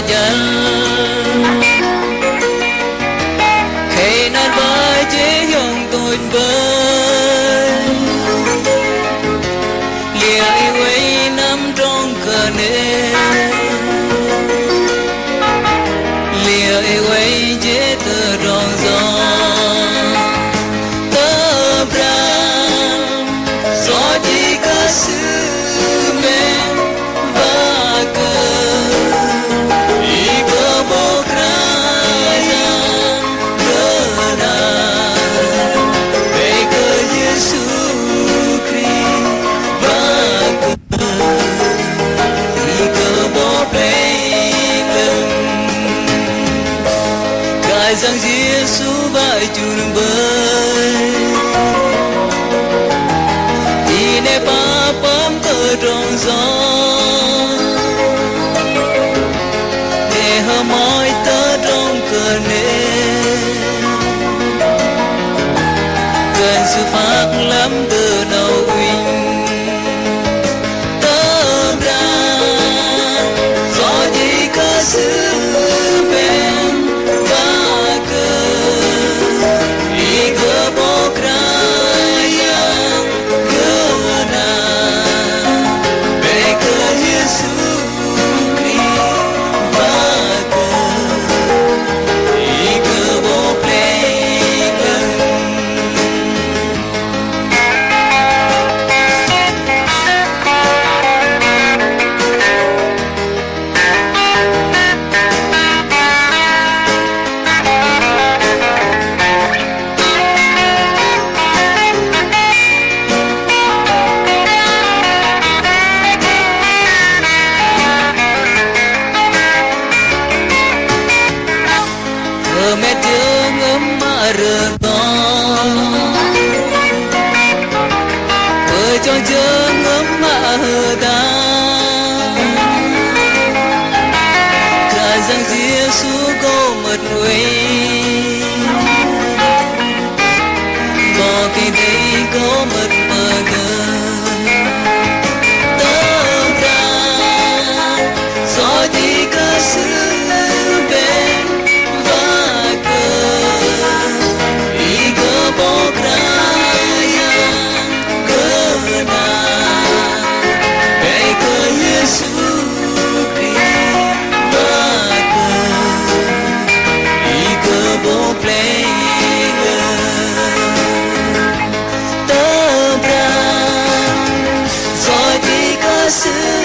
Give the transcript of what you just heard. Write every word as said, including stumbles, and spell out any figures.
jal. Khei năr ƀai jĕ yŏng tuč ƀơi. Liơ ih wai năm trong kơ ne. Liơ ih wai jĕ tơ trong yong. Tơbrang, sô ji kơ sưm ƀĕng. Ba kơ ih kơ ƀô̆ Kră Yang kơ nă, ƀĕ kơ Yêsu Krist. Ba kơ ih kơ ƀô̆ plei lơ̆ng. Kră Yang Yêsu ba jur ƀơi. Ih ne pap pơm tơ trong yong. Ne hơmoi tơ trong kơ ne. Kơ̆n Sư phat lăm tơ nao uing. Tơbrang, sô ji kơ sưm ƀĕng. Ba kơ ih kơ ƀô̆ Kră Yang kơ nă, ƀĕ kơ Yêsu Krist. Ba kơ ih kơ ƀô̆ plei lơ̆ng. Hơmet jơngơ̆m mă rơngot, pơčong jơngơ̆m mă hơdang. Kră Yang Yêsu kơ mơ̆t wai, Kơ Ơi Adai kơ mơ̆t pơgơ̆. Tơbrang, sô ji kơ sưm ƀĕng. Ba kơ ih kơ ƀô̆ Kră Yang kơ nă, ƀĕ kơ Yêsu Krist. Ba kơ ih kơ ƀô̆ plei lơ̆ng. Tơbrang, sô ji kơ sưm